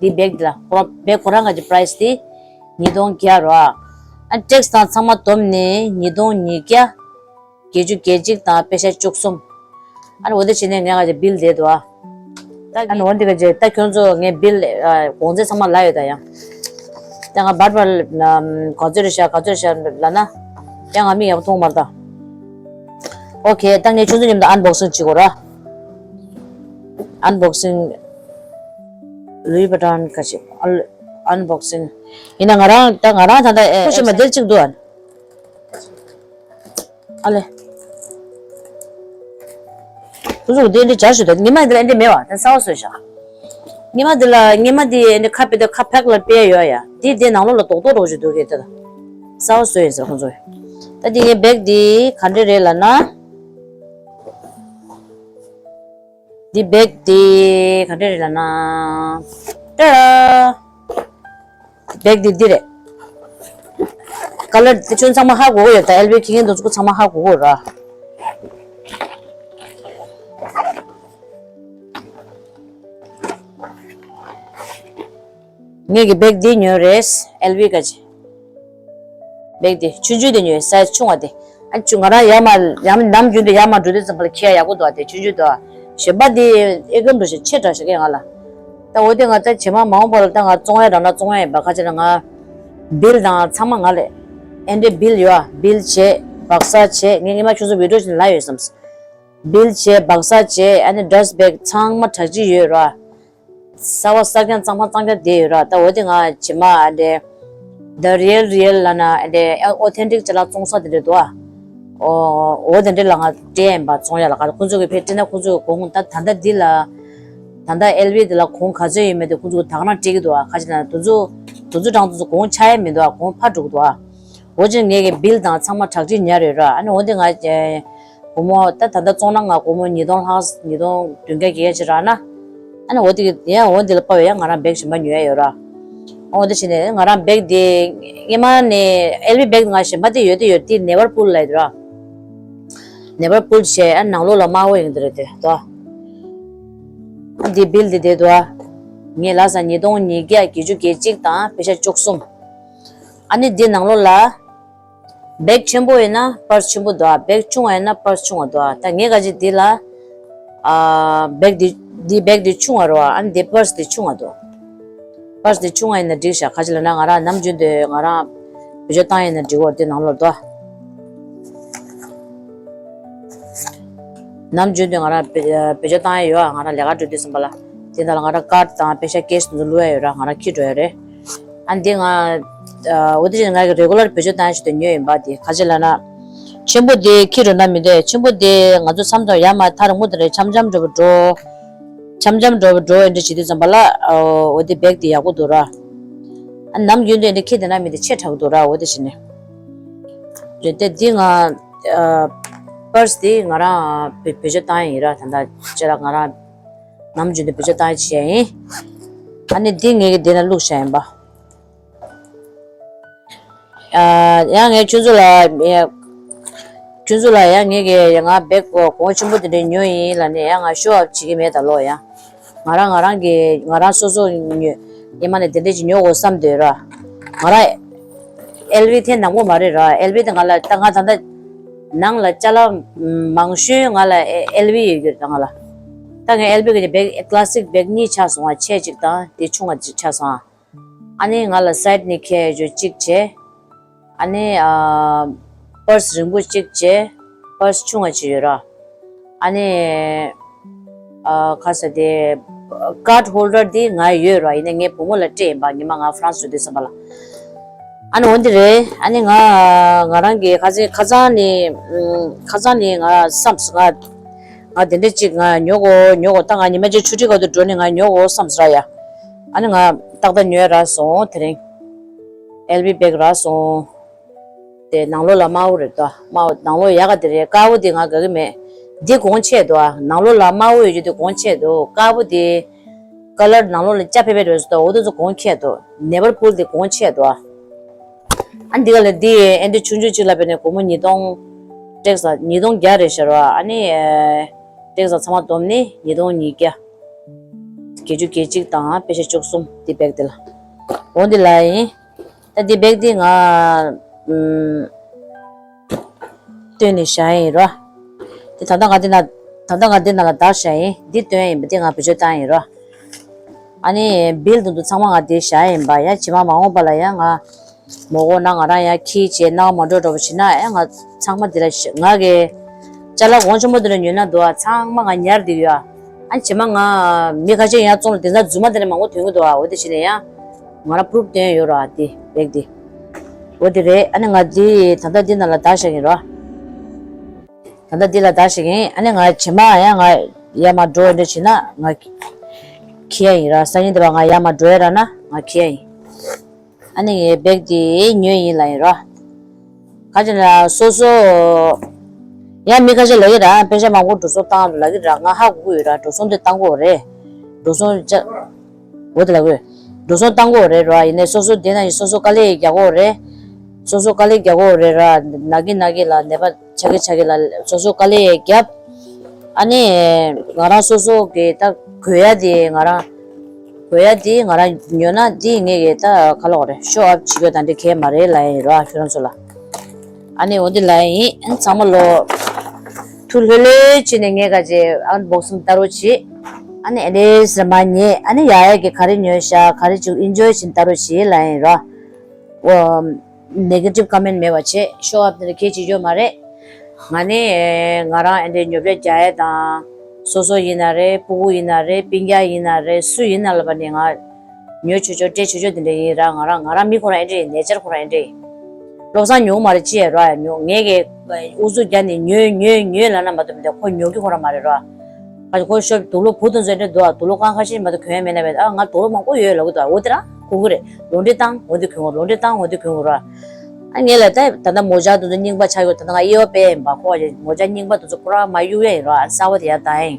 འདི་བེག་འདི་ལ་ཁོ་རང་བེག་ཁོ་རང་ག་ཅི་པ་རའི་སི་དེ་ཉིས་སྟོང་བརྒྱ་རོ། ཨ་ཊེག་སི་དང་ཚང་མ་བསྡོམས་ནས་ཉིས་སྟོང་ཉིས་བརྒྱ་བརྒྱད་ཅུ་གྱ་གཅིག་དང་པེ་ཤ་བཅུ་གསུམ། ཨ་ནི་འོ་དེ་བྱས་ནས་ངས་ག་ཅི་བིལ་བསྡད་འདུག་ཨ། ད་ཨ་ནི་འོ་འདི་ག་ཅི་ད་ཁྱོད་ཚོ་ངས་བིལ་ཨ་གོང་ཚད་ཚང་མ་ལབ་ཡོད་ད་ཡང་། ད་ང་བར་བར་ཨམ་ག་ཚོད་རེད་ཤག་ག་ཚོད་རེད་ཤག་ལབ་ན། ཡང་ང་མིག་ཡག་པོ་མཐོང་མ་རེད་ད། ཨོ་ཁེ་ད་ངས་ཁྱོད་ཚོ་མཉམ་དུ་ཨན་བོག་སིང་བྱེད་དགོས་ར། ཨན་བོག་སིང་། ལུའི་བ་ཊོན་ག་ཅི་ཨན་བོག་སིང་། ཡིན་ན་ང་རང་ད་ང་རང་ད་ད་ཨེ་ཁོ་ཤི་མ་དེར་གཅིག་འདུག་ཨ། ཨ་ལེ། ཁོ་ཚོ་འདི་འདི་སྦྱར་ཞུ་ད་ཉི་མ་འདི་ལ་འདི་མེད་བ་ད་གསར་བ་བཟོས་བཞག་ཉི་མ་འདི་ལ་ཉི་མ་འདི་འདི་ཁ་པི་ད་ཁ་ཕེག་ལ་པེ་ཡོད་ཡ། འདི་འདི་ནང་ལོགས་ལ་རྡོག་རྡོག་རོགས་ཞུ་འདུག་གི་ད་གསར་བ་བཟོས་ཡིན་ཟེར་ཁོ་ཚོས། ད་འདི་ངའི་བེག་འདི་ག་འདྲ་རེད་ལབ་ན། འདི་བེག་འདི་ག་འདྲ་རེད་ལབ་ན། ཏ་ར། བེག་འདི་འདི་རེད། ཀ་ལར་དེ་ཚོ་ཚང་མ་ཧ་གོ་གི་ཡོད། ད་ཨེལ་བི་ཁྱི་ངན་དེ་ཚོ་ཚང་མ་ཧ་གོ་གི་ཡོད་ར། ངས་ཀྱི་བེག་འདི་ཉོས་རེད། ཨེལ་བི་ག་ཅི། བེག་དེ་ཆུང་ཆུང་དེ་ཉོས། སའི་ཛི་ཆུང་བ་དེ། ཨ་ཆུ་ང་རང་ཡར་མར་ཡར་ནམ་རྒྱུན་དུ་ཡར་མར་འགྲོ་དུས་ཙམ་པ་ལ་འཁྱེར་ཡག་པོ་འདུག་བ། དེ་ཆུང་ཆུང་འདུག་བ། གཞན་པ་དེ་ཨེ་ཀམ་འགྲོ་ཞིག་ཆེ་དྲགས་ཤག་གས་ང་ལ། ད་འོ་དེ་ང་ད་བྱེ་མ་མ་འོངས་པ་ལ་ད་ང་བཙོང་ཡ་རག་ན་བཙོང་ཡ་ཡིན་པ། ཁ་ཆེ་ན་ང་བིལ་དང་ཚང་མ་ང་ལས་ཨེ་འདྲས་བིལ་ཡོད་ཨ། བིལ་བྱས་བག་ས་བྱས། ངས་སྔོན་མ་ཁྱོད་ཚོ་བི་ཌིའོ་ཞིག་ལ་ཡོད་བསམ། བིལ་བྱས་བག་ས་བྱས། ཨ་ནི་ཌ་སི་བེག་ཚང་མ་དྲག་ཅིག་ཡོད་ར། གསར་བ་གསར་རྐྱང་གཙང་མ་གཙང་རྐྱང་བསྡད་ཡོད་ར། ད་འོ་དེ་ང་བྱེ་མ་ཨ་འདྲས། The Real Real ལབ་ན་ཨ་འདྲས་ཨོ་ཐེན་ཊིག་ཅ་ལག་བཙོང་ས་དེ་འདྲས་འདུག་ཨ། ཨོ་ཨོ་དེ་འདྲས་ལ་ང་སྤྲད་ཡིན་པ། བཙོང་ཡ་ལ་ག་ཁོང་ཚོ་གི་ཕེ་སྤྲད་ན་ཁོང་ཚོ་གི་གོང་ད་ད་ལྟ་འདི་ལ་ད་ལྟ་ཨེལ་བི་འདི་ལ་གོང་ག་ཚོད་ཡོད་མེད་དེ་ཁོང་ཚོ་གི་ད་ག་རང་སྤྲད་ཀྱི་འདུག་ཨ། ཁ་ཅིག་ན་དུ་ཚོ་དུ་ཚོ་གྲངས་དུ་ཚོ་གོང་ཆག་ཡ་མི་འདུག་ཨ། གོང་འཕར་འགྲོ་གི་འདུག་ཨ། འོ་ཅིག་ངས་གི་བིལ་དང་ཚང་མ་དྲག་ཅིག་ཉར་ཡོད་ར། ཨ་ནི་འོ་འདི་ང་སྒོར་མོ་ད་ད་ལྟ་བཙོང་ན་ང་སྒོར་མོ་ཉིས་སྟོང་ལྷག་ཉིས་སྟོང་བདུན་བརྒྱ་བརྒྱད་བརྒྱ་ཅིག་རག་ན། ཨ་ནི་འོ་འདི་གི་ཡང་འོ་འདི་ལ་དཔའ་བའི་ཡང་ང་རང་བེག་གཞན་པ་ཉོ་ཡ་ཡོད་ར། འོ་འདི་བྱས་ནས་ང་རང་བེག་འདི་སྔོན་མ་ནས་ཨེལ་བི་བེག་ང་གཞན་པ་དེ་ཡོད་དེ་ཡོད་དེ་ནེ་བར་པུལ་ལ་ཡོད་ར། ནེ་བར་པུལ་བྱས་ཨ་ནང་ལོགས་ལ་དམར་པོ་ཡོང་གི་རེད་དེ་དོ། ཨ་འདི་བིལ་འདི་དེ་དོ། ངས་ལ་ས་ཉིས་སྟོང་ཉིས་བརྒྱ་བརྒྱད་ཅུ་གྱ་གཅིག་དང་པེ་ཤ་བཅུ་གསུམ། ཨ་ནི་འདི་ནང་ལོགས་ལ། བེག་ཆེན་པོ་ཡིན་ན་པར་སི་ཆེན་པོ་འདུག་ཨ། བེག་ཆུང་བ་ཡིན་ན་པར་སི་ཆུང་བ་འདུག་ཨ། ད་ངས་ག་ཅི་འདི་ལ། ཨ། བེག་འདི་འདི་བེག་འདི་ཆུང་བ་རེད་བ། ཨ་ནི་འདི་པར་སི་འདི་ཆུང་བ་འདུག་པར་སི་འདི་ཆུང་བ་ཡིན་ན་འགྲིག་ཤག་ག་ཅི་ལབ་ན་ང་རང་ནམ་རྒྱུན་དུ་ང་རང་བེད་སྤྱོད་བཏང་ཡིན་ན་འགྲིག་གོ་འདི་ནང་ལོགས་འདུག་ཨ། ནམ་རྒྱུན་དུ་ང་རང་བེད་བེད་སྤྱོད་བཏང་ཡ་ཡོད་ཨ། ང་རང་ལས་ཀ་འགྲོ་དུས་ཙམ་པ་ལ་དེ་ནང་ལ་ང་རང་ཀར་ཌི་དང་པེ་ཤ་ཀེ་ཤི་དེ་ཚོ་བླུག་ཡ་ཡོད་ར། ང་རང་འཁྱེར་འགྲོ་ཡ་རེད། ཨ་འདི་ང་ཨ་འོ་དེ་བཞིན་ང་གི་རེ་གུ་ལར་བེད་སྤྱོད་བཏང་ཞིག་ཏུ་ཉོས་ཡིན་པ། དེ་ག་ཅི་ལབ་ན། ཆེན་པོ་དེ་ཁྱི་རུ་ན་མི་འདོད། ཆེན་པོ་དེ་ང་ཚོ་མཚམས་མཚམས་ཡར་མར་ཐར་མུ་དེ་རེད། འཆམ་འཆམ་འགྲོ་བ་འགྲོ། འཆམ་འཆམ་འགྲོ་བ་འགྲོ་འདྲ་བྱེད་དུས་ཙམ་པ་ལ་ཨ་འོ་དེ་བེག་དེ་ཡག་པོ་འདུག་ར། ཨ་ནམ་རྒྱུན་དུ་འདི་ཁྱི་དེ་ན་མི་དེ་ཆེ་དྲགས་འདུག་ར། འོ་དེ་བྱས་ནས་རེད་དེ། འདི་ང་ཨ་པར་སི་དེ་ང་རང་བེད་བེད་སྤྱོད་བཏང་ཡིན་ར། ད་ལྟ་ཅེ་ར་ང་རང་ནམ་རྒྱུན་དུ་བེད་སྤྱོད་བཏང་ཡ་ཡིན། ཨ་ནི་འདི་ངེད་ཀྱི་འདི་ན་བླུགས་བཞག་ཡིན་པ། ཨ་ཡང་ངས་ཁྱོད་ཚོ་ལ་ཨེ། ཁྱོད་ཚོ་ལ་ཡང་ངེད་ཀྱི་ཡང་ང་བེག་གོང་ཆེན་པོ་དེ་འདྲ་ཉོས་ཡིན་ལབ་ནས་ཡང་ང་ཤོ་ཨབ་བྱེད་ཀྱི་མེད་ད་ལོ། ཡང་ང་རང་ང་རང་གི་ང་རང་སོ་སོ་ཉོས་ཡིན་མ་ནས་དེ་འདྲ་ཅིག་ཉོ་དགོས་བསམ་འདོད་ར། ང་རང་ཨེལ་བི་ཐེངས་དང་པོ་མ་རེད་ར། ཨེལ་བི་དེ་ང་ལ་ད་ང་ད་ལྟ་ནང་ལ་ཅ་ལག་མང་ཤོས་ང་ལ་ཨེལ་བི་ཡོད་ཀྱི་རེད། ད་ང་ལ་ད་ངས་ཨེལ་བི་གི་བེག་ཀ་ལ་སི་ཊིག་བེག་གཉིས་ཆགས་སོང་ང་། ཆེ་གཅིག་དང་དེ་ཆུང་བ་གཅིག་ཆགས་སོང་ང་། ཨ་ནི་ང་ལ་སའིཌ་ནས་ཁྱེར་ཡོད་གཅིག་བྱས། ཨ་ནི་ཨ་པར་སི་རིང་པོ་གཅིག་བྱས། པར་སི་ཆུང་བ་གཅིག་ཡོད་ར། ཨ་ནི་ཨ་ཁ་ས་དེ་ཀར་ཌི་ཧོལ་ཌར་དེ་ང་ཡོད་ར། ཡིན་ནའི་ངའི་བུ་མོ་ལ་སྤྲད་ཡིན་པ། ཉི་མ་ང་ཧྥ་རན་སི་འགྲོ་དུས་ཙམ་པ་ལ། ཨ་ནི་འོ་འདི་རེད། ཨ་ནི་ང་ང་རང་གི་ཁ་སང་ཁ་སང་ནས་ཁ་སང་ནས་ང་བསམས། ང་ང་དེ་འདྲ་གཅིག་ང་ཉོ་དགོས་ཉོ་དགོས། ད་ང་ཉི་མ་གཅིག་ཆུ་ཊི་སྒང་དུ་འགྲོ་ནས་ང་ཉོ་དགོས་བསམས་ར་ཡ། ཨ་ནི་ང་ཏག་ཏག་ཉོས་རག་སོང་དེ་རིང་། ཨེལ་བི་བེག་རག་སོང་། དེ་ནང་ལོགས་ལ་དམར་པོ་རེད་དོ། དམར་པོ་ནང་ལོགས་ཡག་ག་དེ་རེད། དཀར་པོ་དེ་ང་དགའ་གི་མེད། འདི་གོང་ཆེ་དོ། ནང་ལོགས་ལ་དམར་པོ་ཡོད་རྒྱུ་དེ་གོང་ཆེ་དོ། དཀར་པོ་དེ་ཀ་ལར་ནང་ལོགས་ལ་སྐྱ་ཕེ་ཕེ་རེད་སོ་དོ། འོ་དེ་ཚོ་གོང་ཆེ་དོ། ནེ་བར་པུལ་དེ་གོང་ཆེ་དོ། ཨ་འདི་ག་ལ་འདི་ཨེ་འདི་ཆུང་ཆུང་གཅིག་ལ་བས་ནས་སྒོར་མོ་ཉིས་སྟོང་། ཏེག་ས་ཉིས་སྟོང་བརྒྱ་རེད་ཤག་ར། ཨ་ནི་ཨེ་ཏེག་ས་ཚང་མ་བསྡོམས་ནས་ཉིས་སྟོང་ཉིས་བརྒྱ། བརྒྱད་ཅུ་གྱ་གཅིག་དང་པེ་ཤ་བཅུ་གསུམ་འདི་བེག་དེ་ལ། འོ་འདི་ལ་ཡིན། ད་འདི་བེག་འདི་ང་ཨམ་བཏོན་ནས་བཞག་ཡིན་ར། འདི་ད་ལྟ་ང་འདི་ན་ད་ལྟ་ང་འདི་ནང་ལ་བརྡར་བཞག་ཡིན། འདི་བཏོན་ཡིན་པ་འདི་ང་བེད་སྤྱོད་བཏང་ཡིན་ར། ཨ་ནི་བིལ་དུ་འདུག་ཚང་མ་ང་དེ་བཞག་ཡིན་པ། ཡང་ཕྱི་མ་མ་འོངས་པ་ལ་ཡང་ང་མོ་གོ་ན་ང་རང་ཡང་ཁྱི་བྱས་ནང་མ་འགྲོ་འགྲོ་བ་བྱེད་ན་ཡང་ང་ཚང་མ་དེ་ལ་ང་གི་ཅ་ལག་གོང་ཆེན་པོ་དེ་ལ་ཉོས་ན་འདུག་ཨ། ཚང་མ་ང་ཉར་བསྡད་ཡོད་ཨ། ཨ་ཕྱི་མ་ང་མི་ཁ་ཤས་ཡང་བཙོང་ལ་དེ་ཚ་རྫུན་མ་དེ་ལ་མང་པོ་ཐོན་གི་འདུག་ཨ། འོ་དེ་བྱས་ནས་ཡང་ང་རང་པུ་རུབ་བཏོན་ཡོད་ར་དེ་བེག་དེ། འོ་དེ་རེད། ཨ་ནི་ང་དེ་ད་ལྟ་འདི་ནང་ལ་བརྡར་བཞག་གིན་ར། ད་ལྟ་འདི་ལ་བརྡ་ཞིག་ཡིན། ཨ་ནི་ང་རྗེས་མ་ཡང་ང་ཡར་མར་འགྲོ་འདྲ་བྱེད་ན་ང་འཁྱེར་ཡ་ཡིན་ར། སང་ཉིན་དེ་བ་ང་ཡར་མར་འགྲོ་ཡ་ར་ན་ང་འཁྱེར་ཡ་ཡིན། ཨ་ནི་ངའི་བེག་དེ་ཉོས་ཡིན་ལབ་ཡིན་ར། ག་ཅི་ན་སོ་སོ། ཡང་མི་ཁ་ཤས་ལབ་ཀྱི་ར། པེ་ཤ་མང་པོ་འགྲོ་སོང་བཏང་ལབ་ཀྱི་ར། ང་ཧ་གོ་གི་ཡོད་ར། འགྲོ་སོང་དེ་བཏང་དགོས་རེད། འགྲོ་སོང་ཅ། འོ་དེ་ལབ་དགོས། འགྲོ་སོང་བཏང་དགོས་རེད་ར། ཡིན་ནའི་སོ་སོ་དེ་ན་ཡིན་སོ་སོ་དཀའ་ལས་རྒྱག་དགོས་རེད། སོ་སོ་དཀའ་ལས་རྒྱག་དགོས་རེད་ར། ན་གི་ན་གི་ལ་ནད་པ་ཆགས་ཀྱི་ཆགས་ཀྱི་ལ་སོ་སོ་དཀའ་ལས་རྒྱབ། ཨ་ནི་ང་རང་སོ་སོ་གི་ད་དགོས་ཡ་དེ་ང་རང་དགོས་ཡ་དེ་ང་རང་ཉོ་ན་དེ་ངས་གི་ད་ག་ལབ་དགོས་རེད། ཤོ་ཨབ་བྱེད་རྒྱུ་དང་འདྲ་གས་མ་རེད་ལབ་ཡ་ཡིན་ར། ཁྱོད་རང་ཚོ་ལ། ཨ་ནི་འོ་འདི་ལབ་ཡ་ཡིན། ཨ་ནི་ཚང་མ་ལོ། ཐུགས་ལྷོད་ལྷོད་བྱས་ནས་ངས་ག་ཅེ་ཨན་བོག་སིང་ལྟ་རོགས་བྱེད། ཨ་ནི་ཨེ་འདྲས་ཟེར་མ་ཉེས། ཨ་ནི་ཡ་ཡ་གི་ག་རེ་ཉོས་ཤག་ག་རེ་བྱུང་ཨིན་ཇོའི་བྱས་ནས་ལྟ་རོགས་བྱེད་ལབ་ཡ་ཡིན་ར། ཨོ། ནེ་གེ་ཊིབ་ཀོ་མེན་མེད་པ་བྱེད། ཤོ་ཨབ་དེ་འདྲ་གས་བྱེད་རྒྱུ་མ་རེད། ང་ནི་ང་རང་ཨེ་འདྲས་ཉོ་སྤྲད་རྒྱག་ཡ་དང་། སོ་སོ་ཡིན་ན་རེད། སྤུ་གུ་ཡིན་ན་རེད། སྤུན་ཀྱག་ཡིན་ན་རེད། སུ་ཡིན་ན་ལབ་པ་ནི་ང་ཉོ་ཆོག་ཆོག་སྤྲད་ཆོག་ཆོག་དེ་འདྲ་ཡིན་ར། ང་རང་ང་རང་མི་ཁོ་རང་ཨེ་འདྲས་ཡིན། ནེ་ཅར་ཁོ་རང་ཨེ་འདྲས་ཡིན། བློ་བཟང་ཉོ་གི་མ་རེད་ཅི་ཡ་ར། ཉོ་ངས་གི་ཨུ་ཚུགས་རྒྱག་ནས་ཉོས་ཉོས་ཉོས་ལབ་ན་མ་གཏོགས་མི་འདུག་ཁོ་ཉོ་གི་ཁོ་རང་མ་རེད་ར། ཁ་ཅིག་ཁོ་ཤོབ་དུག་ལོག་བུ་དང་ཚོ་འདྲ་འདུག་དུག་ལོག་གང་ཁ་ཤས་མ་གཏོགས་གྱོན་ཡ་མེད་ན་བས། ཨ་ང་དུག་ལོག་མང་པོ་ཡོད་ལབ་གི་འདུག་འོ་དེ་རང་གོན་གི་རེད། ལོ་འདྲི་བཏང་འོ་དེ་གྱོན་གོ། ལོ་འདྲི་བཏང་འོ་དེ་གྱོན་གོ་ར། ཨ་ངས་ལ་ད་ད་ལྟ་མོ་ཇ་དུ་ཚོ་རྙིང་པ་ཆགས་ཡོད། ད་ལྟ་ང་གཡས་པ་པས་ཡིན་པ། ཁོ་མོ་ཇ་རྙིང་པ་དུ་ཚོ་ཁོ་རང་མ་གཡུག་ཡ་ཡིན་ར། ཨ་གསར་པ་དེ་ཡར་བཏང་ཡིན།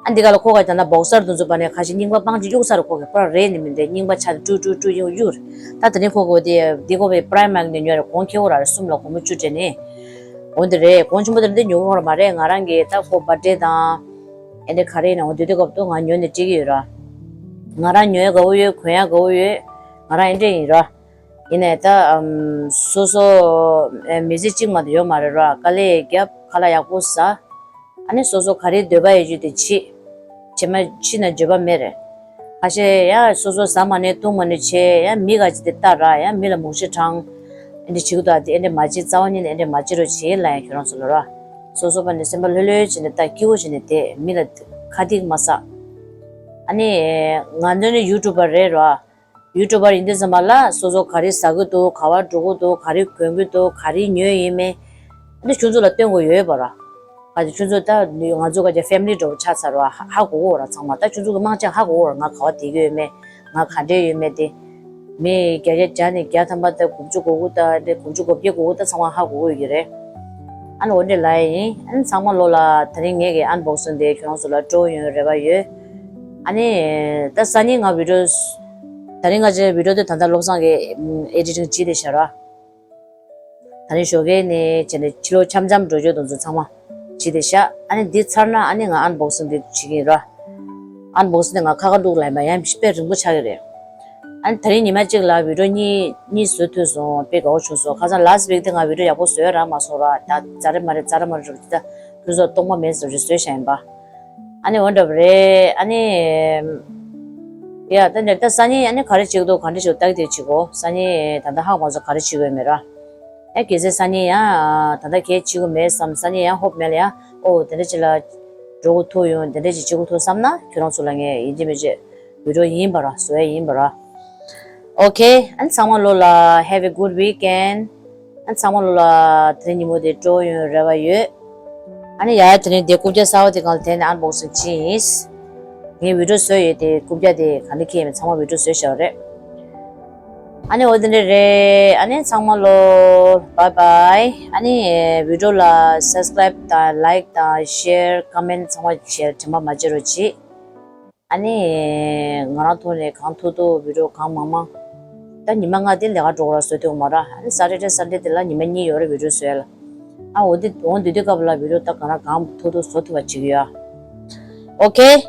ཨ་འདི་ག་ལ་ཁོ་ག་ད་ལྟ་བོག་སར་དུ་ཚོ་པ་ནས་ཁ་ཤས་རྙིང་པ་སྤང་ཅིག་གཡུག་ས་རུ་ཁོ་གི་པར་རེད་ནི་མི་འདུག་རྙིང་པ་ཆགས་ཏེ་ཀྲུ་ཀྲུ་ཀྲུ་གཡུག་གཡུག་རེད། ད་དེ་རིང་ཁོ་གོ་དེ་འདི་གོ་བའི་པྲའི་མེག་ནས་ཉོས་རེད། གོང་ཁེ་བོ་ར་རེད། གསུམ་ལ་སྒོར་མོ་བཅུ་སྤྲད་ནས། འོ་འདི་རེད། གོང་ཆེན་པོ་དེ་འདི་ཉོ་གི་ཁོ་ར་མ་རེད། ང་རང་གི་ད་ཁོ་བར་ཌེ་དང་ཨེ་འདྲ་ག་རེ་ཡིན་ན་འོ་དེ་དུས་སྐབས་དུ་ང་ཉོས་ནས་སྤྲད་ཀྱི་ཡོད་ར། ང་རང་ཉོ་ཡ་དགའ་བོ་ཡོད། གོན་ཡ་དགའ་བོ་ཡོད། ང་རང་ཨེ་འདྲ་ཡིན་ར། ཡིན་ནའི་ད་ཨམ་སོ་སོ་ཨེ་མི་ཚེ་གཅིག་མ་གཏོགས་ཡོད་མ་རེད་ར། དཀའ་ལས་རྒྱབ། ཁ་ལག་ཡག་པོ་ཟ། ཨ་ནི་སོ་སོ་ག་རེ་འདོད་པ་ཡོད་རྒྱུ་དེ་བྱེད། བྱེད་མ་བྱེད་ན་འགྱོད་པ་མེད་རེད། ཁ་ཤས་ཡང་སོ་སོ་ཟ་མ་ནས་བཏུང་མ་ནས་བྱས་ཡང་མི་ག་ཅིག་དེ་ལྟ་ར། ཡང་མི་ལ་མུག་ཤི་དྲང་། ཨེ་འདྲ་བྱེད་ཀྱི་འདུག་ཨ་དེ་ཨེ་འདྲ་མ་བྱེད། རྩ་བ་ཉིད་ནས་ཨེ་འདྲ་མ་བྱེད་རོགས་བྱེད་ལབ་ཡ་ཁྱོད་རང་ཚོ་ལ་ར། སོ་སོ་པ་ནས་སེམས་པ་ལྷོད་ལྷོད་བྱས་ནས་བལྟ། སྐྱིད་པོ་བྱས་ནས་བསྡད། མི་ལ་ཁ་ཐིག་མ་ཟ། ཨ་ནི་ང་ཚོ་ནི་ཡུ་ཊུབ་པར་རེད་ར། ཡུ་ཊུབ་པར་ཡིན་དུས་ཙམ་པ་ལ་སོ་སོ་ག་རེ་ཟ་གི་འདུག་ག་པར་འགྲོ་གི་འདུག་ག་རེ་གོན་གི་འདུག་ག་རེ་ཉོས་ཡིན་མིན། འདི་ཁྱོད་ཚོ་ལ་སྟོན་དགོས་ཡོད་པ་ར། ག་ཅི་ཁྱོད་ཚོ་ད་ང་ཚོ་ག་ཅི་ཕེ་མི་ལི་འདྲ་བོ་ཆགས་ཚར་བ། ཧ་ཧ་གོ་གོ་ར། ཚང་མ་ད་ཁྱོད་ཚོ་གི་མང་ཆེ་ཧ་གོ་གོ་ར། ང་ག་པར་བསྡད་ཀྱི་ཡོད་མེད། ང་ག་འདྲས་ཡོད་མེད་དེ། མི་བརྒྱ་བརྒྱ་བརྒྱ་ནས་བརྒྱ་ཐམ་པ་ད་དགུ་བཅུ་གོ་དགུ་ད་དེ་དགུ་བཅུ་གོ་བརྒྱད་གོ་དགུ་ད་ཚང་མ་ཧ་གོ་གོ་ཡོད་ཀྱི་རེད། ཨ་ནི་འོ་འདྲས་ལབ་ཡ་ཡིན། ཨ་ནི་ཚང་མ་ལོ་ལ་དེ་རིང་ངས་ཀྱི་ཨན་བོག་སིང་དེ་ཁྱོད་རང་ཚོ་ལ་སྤྲོ་ཡོང་རེ་བ་ཡོད། ཨ་ནི་ད་སང་ཉིན་ང་བི་ཌི་ཡོ། དེ་རིང་ང་ཚོའི་བི་ཌི་ཡོ་དེ་ད་ལྟ་བློ་བཟང་གིས་ཨེ་ཌི་ཊིང་བྱས་བསྡད་ཤག་ར། དེ་རིང་ཞོགས་ཀས་ནས་བྱས་ནས་ཕྱི་ལོགས་འཆམ་འཆམ་འགྲོ་རྒྱུ་དེ་ཚོ་ཚང་མ་བྱས་བསྡད་ཤག་ཨ་ནི་འདི་ཚར་ན་ཨ་ནི་ང་ཨན་བོག་སིང་འདི་བྱེད་ཀྱི་ཡིན་ར། ཨན་བོག་སིང་འདི་ང་ཁ་ཁ་ལུག་ལ་ཡིན་པ་ཡང་དཔེ་རིང་པོ་ཆགས་ཀྱི་རེད། ཨ་ནི་དེ་རིང་ཉི་མ་གཅིག་ལ་བི་ཌི་ཡོ་གཉིས་གཉིས་བཟོ་ཐུབ་སོང་། དཔེ་དགའ་བོ་བྱུང་སོང་། ཁ་སང་ལཱ་སི་ཊི་ཝིག་དེ་ང་བི་ཌི་ཡོ་ཡག་པོ་བཟོས་རག་མ་སོང་ར། ད་ཛ་རེ་མ་རེ་ཛ་རེ་མ་རེ་རུ་ད་ཁྱོད་ཚོ་སྟོང་པ་མེད་ཟེར་རེ་བཟོས་བཞག་ཡིན་པ། ཨ་ནི་འོ་འདྲ་བ་རེད། ཨ་ནི། ཡ་ད་འདིར་ད་སང་ཉིན་ཨ་ནི་ག་རེ་བྱེད་ཀྱི་འདུག་ག་འདྲ་བྱེད་ཀྱི་འདུག་ལྟ་གི་དེ་བྱེད་གོ་སང་ཉིན་ད་ལྟ་ཧ་གོ་སོང་ག་རེ་བྱེད་དགོས་མེད་ར། ཨེ་གལ་སྲིད་སང་ཉིན་ཡང་ད་ལྟ་གལ་བྱེད་དགོས་མེད་བསམ། སང་ཉིན་ཡང་ཧོབ་མེད་ལ་ཡང་ཨོ་དེ་འདྲ་ཅིག་ལ་འགྲོ་དགོས་ཐུག་ཡོང་། དེ་འདྲ་ཅིག་བྱེད་དགོས་ཐུག་བསམ་ན་ཁྱོད་རང་ཚོ་ལ་ངས་ཡིན་གཅིག་མིན་གཅིག་བི་ཌི་ཡོ་ཡིན་པ་ར་བཟོ་ཡ་ཡིན་པ་ར། ཨོ་ཁེ། ཨ་ནི་ཚང་མ་ལོ་ལ་have a good weekend. ཨ་ནི་ཚང་མ་ལོ་ལ་དེ་རིང་ཉིན་མོ་དེ་སྤྲོ་ཡོང་རེ་བ་ཡོད། ཨ་ནི་ཡ་ཡ་དེ་རིང་དེ་རྐུབ་བཀྱག་གསར་པ་དེ་སྒང་ལ་དེ་ནས་ཨན་བོག་སིང་བྱེད་ཡིན། ངས་བི་ཌི་ཡོ་བཟོས་ཡོད་དེ། རྐུབ་བཀྱག་དེ་ག་འདྲ་ཁེལ་མེད་ཚང་མ་བི་ཌི་ཡོ་བཟོས་བཞག་རེད། ཨ་ནི་འོ་དེ་འདྲ་རེད། ཨ་ནི་ཚང་མ་ལོ་bye bye. ཨ་ནི་བི་ཌི་ཡོ་ལ་སབ་སི་ཀ་རེབ་དང་ལའིཀ་དང་ཤེར་ཀོ་མེན་ཚང་མ་བྱེད་དྲན་པ་མ་བརྗེད་རོགས་གྱིས། ཨ་ནི། ང་རང་ཐོག་ནས་གང་ཐུབ་ཐུབ་བི་ཌི་ཡོ་གང་མང་མང་། ད་ཉི་མ་ལྔ་དེ་ལས་ཀ་འགྲོ་གི་ར་བཟོ་ཐུབ་མ་ར། ཨ་ནི་སེ་ཊར་ཌེ་སན་ཌེ་དེ་ལ་ཉི་མ་གཉིས་ཡོད་རེད་བི་ཌི་ཡོ་བཟོ་ཡ་ལ། ཨ་འོ་དེ་འོ་དེ་དུས་སྐབས་ལ་བི་ཌི་ཡོ་ད་གང་ར་གང་ཐུབ་ཐུབ་བཟོ་ཐུབ་པ་བྱེད་ཀྱི་ཡོད། ཨོ་ཁེ།